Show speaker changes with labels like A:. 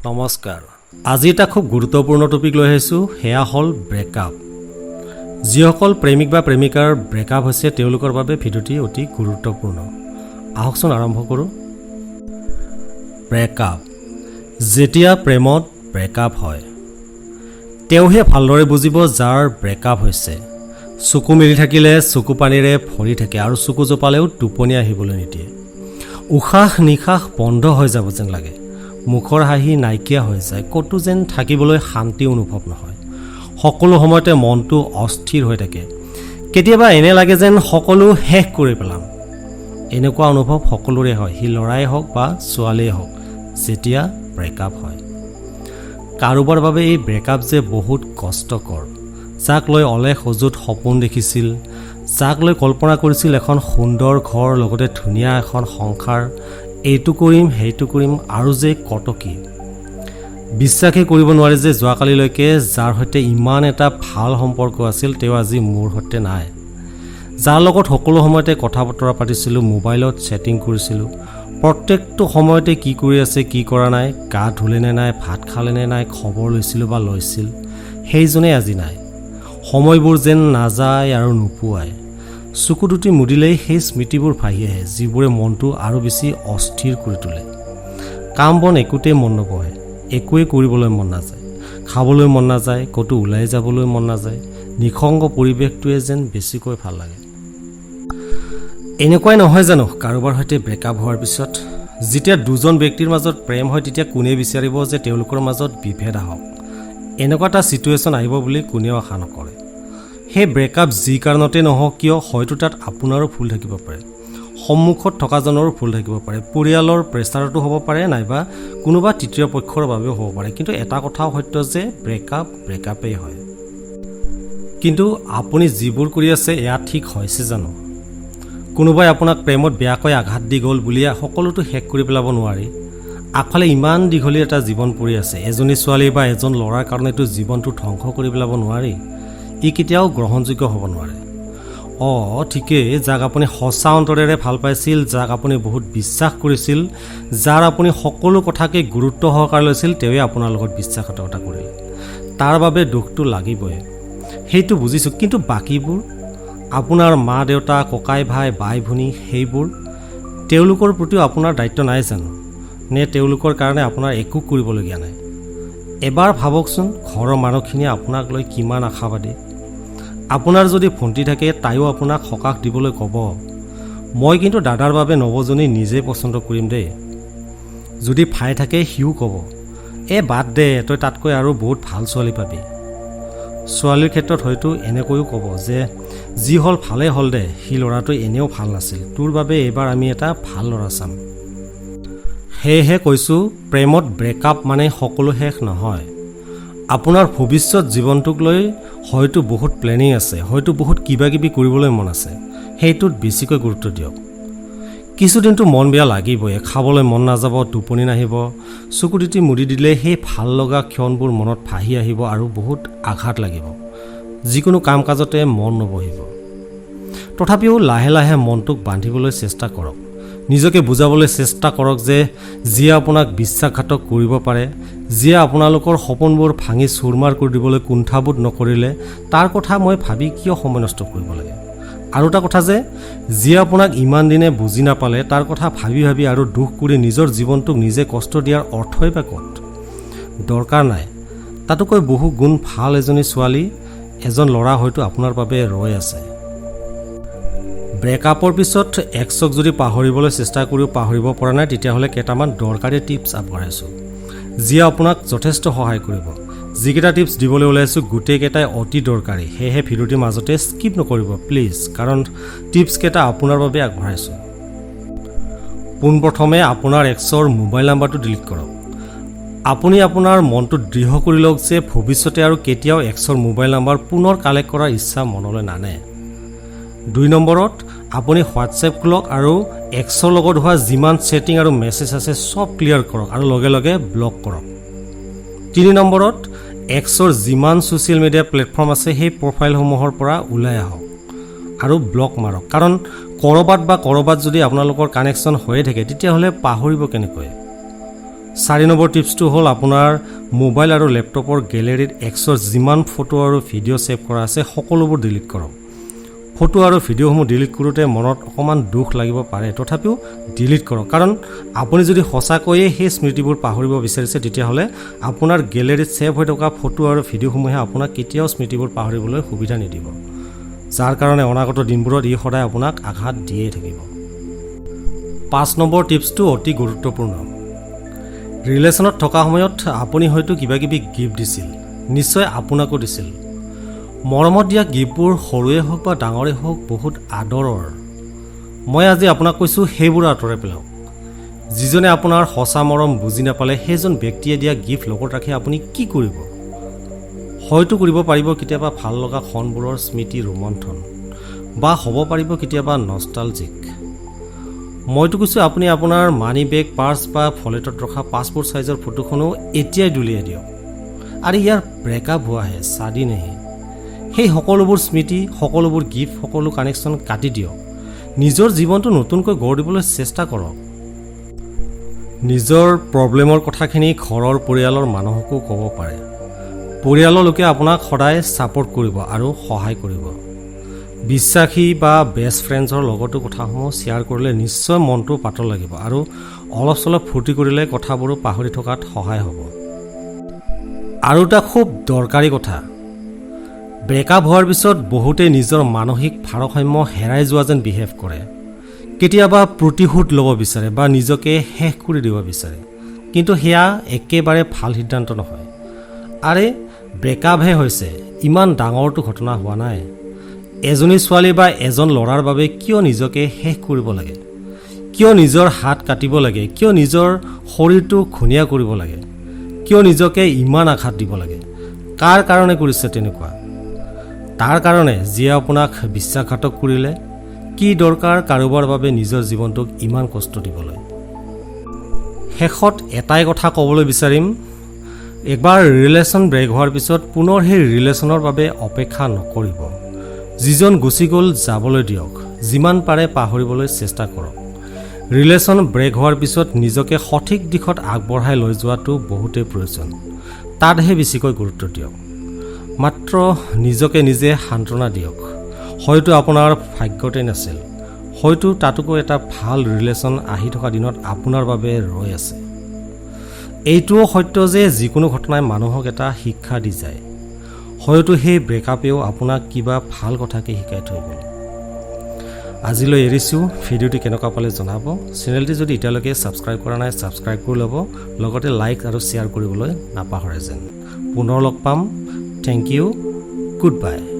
A: নমস্কাৰ। আজি এটা খুব গুৰুত্বপূৰ্ণ টপিক লৈ আহিছোঁ, সেয়া হ'ল ব্ৰেকআপ। যিসকল প্ৰেমিক বা প্ৰেমিকাৰ ব্ৰেকআপ হৈছে, তেওঁলোকৰ বাবে ভিডিঅ'টি অতি গুৰুত্বপূৰ্ণ। আহকচোন, আৰম্ভ কৰোঁ। ব্ৰেকআপ, যেতিয়া প্ৰেমত ব্ৰেকআপ হয়, তেওঁহে ভালদৰে বুজিব যাৰ ব্ৰেকআপ হৈছে। চকু মেলি থাকিলে চকু পানীৰে ভৰি থাকে আৰু চকু জপালেও টোপনি আহিবলৈ নিদিয়ে। উশাহ নিশাহ বন্ধ হৈ যাব যেন লাগে, মুখৰ হাঁহি নাইকিয়া হৈ যায়, ক'তো যেন থাকিবলৈ শান্তি অনুভৱ নহয়। সকলো সময়তে মনটো অস্থিৰ হৈ থাকে। কেতিয়াবা এনে লাগে যেন সকলো শেষ কৰি পেলাম। এনেকুৱা অনুভৱ সকলোৰে হয়, সি ল'ৰাই হওক বা ছোৱালীয়ে হওক, যেতিয়া ব্ৰেকআপ হয়। কাৰোবাৰ বাবে এই ব্ৰেকআপ যে বহুত কষ্টকৰ। যাক লৈ অলেখ অযুত সপোন দেখিছিল, যাক লৈ কল্পনা কৰিছিল এখন সুন্দৰ ঘৰ, লগতে ধুনীয়া এখন সংসাৰ, এইটো কৰিম, সেইটো কৰিম আৰু যে কত কি। বিশ্বাসেই কৰিব নোৱাৰে যে যোৱাকালিলৈকে যাৰ সৈতে ইমান এটা ভাল সম্পৰ্ক আছিল, তেওঁ আজি মোৰ সৈতে নাই। যাৰ লগত সকলো সময়তে কথা বতৰা পাতিছিলোঁ, মোবাইলত চেটিং কৰিছিলোঁ, প্ৰত্যেকটো সময়তে কি কৰি আছে, কি কৰা নাই, গা ধুলে নে নাই, ভাত খালে নে নাই, খবৰ লৈছিলোঁ বা লৈছিল, সেইজনেই আজি নাই। সময়বোৰ যেন নাযায় আৰু নোপোৱায়। চকু দুটি মুদিলেই সেই স্মৃতিবোৰ ভাহি আহে, যিবোৰে মনটো আৰু বেছি অস্থিৰ কৰি তোলে। কাম বন একোতেই মন নবহে, একোৱেই কৰিবলৈ মন নাযায়, খাবলৈ মন নাযায়, ক'তো ওলাই যাবলৈ মন নাযায়। নিসংগ পৰিৱেশটোৱে যেন বেছিকৈ ভাল লাগে। এনেকুৱাই নহয় জানো কাৰোবাৰ সৈতে ব্ৰেকআপ হোৱাৰ পিছত? যেতিয়া দুজন ব্যক্তিৰ মাজত প্ৰেম হয়, তেতিয়া কোনে বিচাৰিব যে তেওঁলোকৰ মাজত বিভেদ আহক? এনেকুৱা এটা ছিটুৱেশ্যন আহিব বুলি কোনেও আশা নকৰে। সেই ব্ৰেকআপ যি কাৰণতে নহওক কিয়, হয়তো তাত আপোনাৰো ভুল থাকিব পাৰে, সন্মুখত থকাজনৰো ভুল থাকিব পাৰে, পৰিয়ালৰ প্ৰেছাৰতো হ'ব পাৰে, নাইবা কোনোবা তৃতীয় পক্ষৰ বাবেও হ'ব পাৰে। কিন্তু এটা কথাও সত্য যে ব্ৰেকআপ ব্ৰেকআপেই হয়। কিন্তু আপুনি যিবোৰ কৰি আছে, এয়া ঠিক হৈছে জানো? কোনোবাই আপোনাক প্ৰেমত বেয়াকৈ আঘাত দি গ'ল বুলিয়ে সকলোতো শেষ কৰি পেলাব নোৱাৰি। আগফালে ইমান দীঘলীয়া এটা জীৱন পৰি আছে। এজনী ছোৱালী বা এজন ল'ৰাৰ কাৰণেতো জীৱনটো ধ্বংস কৰি পেলাব নোৱাৰি। ই কেতিয়াও গ্ৰহণযোগ্য হ'ব নোৱাৰে। অঁ, ঠিকেই, যাক আপুনি সঁচা অন্তৰেৰে ভাল পাইছিল, যাক আপুনি বহুত বিশ্বাস কৰিছিল, যাৰ আপুনি সকলো কথাকে গুৰুত্ব সহকাৰে লৈছিল, তেওঁৱে আপোনাৰ লগত বিশ্বাসঘাতকতা কৰিলে। তাৰ বাবে দুখটো লাগিবই, সেইটো বুজিছোঁ। কিন্তু বাকীবোৰ, আপোনাৰ মা দেউতা, ককাই ভাই, বাই ভনী, সেইবোৰ, তেওঁলোকৰ প্ৰতিও আপোনাৰ দায়িত্ব নাই জানো? নে তেওঁলোকৰ কাৰণে আপোনাৰ একো কৰিবলগীয়া নাই? এবাৰ ভাবকচোন, ঘৰৰ মানুহখিনিয়ে আপোনাক লৈ কিমান আশাবাদী। আপোনাৰ যদি ভণ্টি থাকে, তাইও আপোনাক সকাহ দিবলৈ ক'ব, "মই কিন্তু দাদাৰ বাবে নবৌজনী নিজেই পচন্দ কৰিম দেই।" যদি ভাই থাকে, সিও ক'ব, "এ বাদ দে, তই তাতকৈ আৰু বহুত ভাল ছোৱালী পাবি।" ছোৱালীৰ ক্ষেত্ৰত হয়তো এনেকৈও ক'ব যে যি হ'ল ভালেই হ'ল দে, সি ল'ৰাটো এনেও ভাল নাছিল, তোৰ বাবে এইবাৰ আমি এটা ভাল ল'ৰা চাম। সেয়েহে কৈছোঁ, প্ৰেমত ব্ৰেকআপ মানে সকলো শেষ নহয়। আপোনাৰ ভৱিষ্যত জীৱনটোক লৈ হয়তো বহুত প্লেনিং আছে, হয়তো বহুত কিবা কিবি কৰিবলৈ মন আছে, সেইটোত বেছিকৈ গুৰুত্ব দিয়ক। কিছুদিনটো মন বেয়া লাগিবই, খাবলৈ মন নাযাব, টোপনি নাহিব, চকু দুটি মুদি দিলে সেই ভাল লগা ক্ষণবোৰ মনত ভাহি আহিব আৰু বহুত আঘাত লাগিব। যিকোনো কাম কাজতে মন নবহিব। তথাপিও লাহে লাহে মনটোক বান্ধিবলৈ চেষ্টা কৰক। নিজকে বুজাবলৈ চেষ্টা কৰক যে যিয়ে আপোনাক বিশ্বাসঘাতক কৰিব পাৰে, যিয়ে আপোনালোকৰ সপোনবোৰ ভাঙি চুৰমাৰ কৰি দিবলৈ কুণ্ঠাবোধ নকৰিলে, তাৰ কথা মই ভাবি কিয় সময় নষ্ট কৰিব লাগে? আৰু এটা কথা যে যিয়ে আপোনাক ইমান দিনে বুজি নাপালে, তাৰ কথা ভাবি ভাবি আৰু দুখ কৰি নিজৰ জীৱনটোক নিজে কষ্ট দিয়াৰ অৰ্থই বা ক'ত? দৰকাৰ নাই। তাতোকৈ বহু গুণ ভাল এজনী ছোৱালী, এজন ল'ৰা হয়তো আপোনাৰ বাবে ৰৈ আছে। ব্ৰেকআপৰ পিছত এক্সক যদি পাহৰিবলৈ চেষ্টা কৰিও পাহৰিব পৰা নাই, তেতিয়াহ'লে কেইটামান দৰকাৰী টিপছ আগবঢ়াইছোঁ, যিয়ে আপোনাক যথেষ্ট সহায় কৰিব। যিকেইটা টিপছ দিবলৈ ওলাইছোঁ, গোটেইকেইটাই অতি দৰকাৰী। সেয়েহে ভিডিঅ'টিৰ মাজতে স্কিপ নকৰিব প্লিজ, কাৰণ টিপছকেইটা আপোনাৰ বাবে আগবঢ়াইছোঁ। পোনপ্ৰথমে আপোনাৰ এক্সৰ মোবাইল নাম্বাৰটো ডিলিট কৰক। আপুনি আপোনাৰ মনটো দৃঢ় কৰি লওক যে ভৱিষ্যতে আৰু কেতিয়াও এক্সৰ মোবাইল নাম্বাৰ পুনৰ কালেক্ট কৰাৰ ইচ্ছা মনলৈ নানে। 2 নম্বৰত, আপুনি হোৱাটছএপ খোলক আৰু এক্সৰ লগত হোৱা যিমান চেটিং আৰু মেছেজ আছে, চব ক্লিয়াৰ কৰক আৰু লগে লগে ব্লক কৰক। 3 নম্বৰত, এক্সৰ যিমান ছ'চিয়েল মিডিয়া প্লেটফৰ্ম আছে, সেই প্ৰফাইলসমূহৰ পৰা ওলাই আহক আৰু ব্লক মাৰক। কাৰণ ক'ৰবাত বা ক'ৰবাত যদি আপোনালোকৰ কানেকশ্যন হৈয়ে থাকে, তেতিয়াহ'লে পাহৰিব কেনেকৈ? 4 নম্বৰ টিপছটো হ'ল, আপোনাৰ মোবাইল আৰু লেপটপৰ গেলেৰীত এক্সৰ যিমান ফটো আৰু ভিডিঅ' ছেভ কৰা আছে, সকলোবোৰ ডিলিট কৰক। ফটো আৰু ভিডিঅ'সমূহ ডিলিট কৰোঁতে মনত অকণমান দুখ লাগিব পাৰে, তথাপিও ডিলিট কৰক। কাৰণ আপুনি যদি সঁচাকৈয়ে সেই স্মৃতিবোৰ পাহৰিব বিচাৰিছে, তেতিয়াহ'লে আপোনাৰ গেলেৰীত ছেভ হৈ থকা ফটো আৰু ভিডিঅ'সমূহে আপোনাক কেতিয়াও স্মৃতিবোৰ পাহৰিবলৈ সুবিধা নিদিব, যাৰ কাৰণে অনাগত দিনবোৰত ই সদায় আপোনাক আঘাত দিয়েই থাকিব। 5 নম্বৰ টিপছটো অতি গুৰুত্বপূৰ্ণ। ৰিলেশ্যনত থকা সময়ত আপুনি হয়তো কিবা কিবি গিফ্ট দিছিল, নিশ্চয় আপোনাকো দিছিল। মৰমত দিয়া গিফ্টবোৰ সৰুৱে হওক বা ডাঙৰেই হওক, বহুত আদৰৰ। মই আজি আপোনাক কৈছোঁ, সেইবোৰ আঁতৰাই পেলাওক। যিজনে আপোনাৰ সঁচা মৰম বুজি নাপালে, সেইজন ব্যক্তিয়ে দিয়া গিফ্ট লগত ৰাখি আপুনি কি কৰিব? হয়তো কৰিব পাৰিব কেতিয়াবা ভাল লগা ক্ষণবোৰৰ স্মৃতি ৰোমন্থন বা হ'ব পাৰিব কেতিয়াবা নষ্টালজিক। মইতো কৈছোঁ, আপুনি আপোনাৰ মানি বেগ, পাৰ্চ বা ভলেটত ৰখা পাছপৰ্ট চাইজৰ ফটোখনো এতিয়াই দলিয়াই দিয়ক। আৰু ইয়াৰ ব্ৰেকআপ হোৱাহে, शादी नहीं। সেই সকলোবোৰ স্মৃতি, সকলোবোৰ গিফ্ট, সকলো কানেকশ্যন কাটি দিয়ক। নিজৰ জীৱনটো নতুনকৈ গঢ় দিবলৈ চেষ্টা কৰক। নিজৰ প্ৰব্লেমৰ কথাখিনি ঘৰৰ পৰিয়ালৰ মানুহকো ক'ব পাৰে। পৰিয়ালৰ লোকে আপোনাক সদায় ছাপৰ্ট কৰিব আৰু সহায় কৰিব। বিশ্বাসী বা বেষ্ট ফ্ৰেণ্ডছৰ লগতো কথাসমূহ শ্বেয়াৰ কৰিলে নিশ্চয় মনটো পাতল লাগিব আৰু অলপ চলপ ফূৰ্তি কৰিলে কথাবোৰো পাহৰি থকাত সহায় হ'ব। আৰু এটা খুব দৰকাৰী কথা, ব্ৰেকআপ হোৱাৰ পিছত বহুতে নিজৰ মানসিক ভাৰসাম্য হেৰাই যোৱা যেন বিহেভ কৰে। কেতিয়াবা প্ৰতিশোধ ল'ব বিচাৰে বা নিজকে শেষ কৰি দিব বিচাৰে, কিন্তু সেয়া একেবাৰে ভাল সিদ্ধান্ত নহয়। আৰে, ব্ৰেকআপহে হৈছে, ইমান ডাঙৰটো ঘটনা হোৱা নাই। এজনী ছোৱালী বা এজন ল'ৰাৰ বাবে কিয় নিজকে শেষ কৰিব লাগে? কিয় নিজৰ হাত কাটিব লাগে? কিয় নিজৰ শৰীৰটো ঘূণীয়া কৰিব লাগে? কিয় নিজকে ইমান আঘাত দিব লাগে? কাৰ কাৰণে কৰিছে তেনেকুৱা? তাৰ কাৰণে যিয়ে আপোনাক বিশ্বাসঘাতক কৰিলে। কি দৰকাৰ কাৰোবাৰ বাবে নিজৰ জীৱনটোক ইমান কষ্ট দিবলৈ? শেষত এটাই কথা ক'বলৈ বিচাৰিম, একবাৰ ৰিলেশ্যন ব্ৰেক হোৱাৰ পিছত পুনৰ সেই ৰিলেশ্যনৰ বাবে অপেক্ষা নকৰিব। যিজন গুচি গ'ল, যাবলৈ দিয়ক। যিমান পাৰে পাহৰিবলৈ চেষ্টা কৰক। ৰিলেশ্যন ব্ৰেক হোৱাৰ পিছত নিজকে সঠিক দিশত আগবঢ়াই লৈ যোৱাটো বহুতেই প্ৰয়োজন, তাতহে বেছিকৈ গুৰুত্ব দিয়ক। মাত্ৰ নিজকে নিজে সান্তনা দিয়ক, হয়তো আপোনাৰ ভাগ্যতে নাছিল, হয়তো তাতোকৈ এটা ভাল ৰিলেশ্যন আহি থকা দিনত আপোনাৰ বাবে ৰৈ আছে। এইটোও সত্য যে যিকোনো ঘটনাই মানুহক এটা শিক্ষা দি যায়। হয়তো সেই ব্ৰেকআপেও আপোনাক কিবা ভাল কথাকে শিকাই থৈ গ'ল। আজিলৈ এৰিছোঁ। ভিডিঅ'টি কেনেকুৱা পালে জনাব। চেনেলটি যদি এতিয়ালৈকে ছাবস্ক্ৰাইব কৰা নাই, ছাবস্ক্ৰাইব কৰি ল'ব। লগতে লাইক আৰু শ্বেয়াৰ কৰিবলৈ নাপাহৰে যেন। পুনৰ লগ পাম। Thank you, good bye.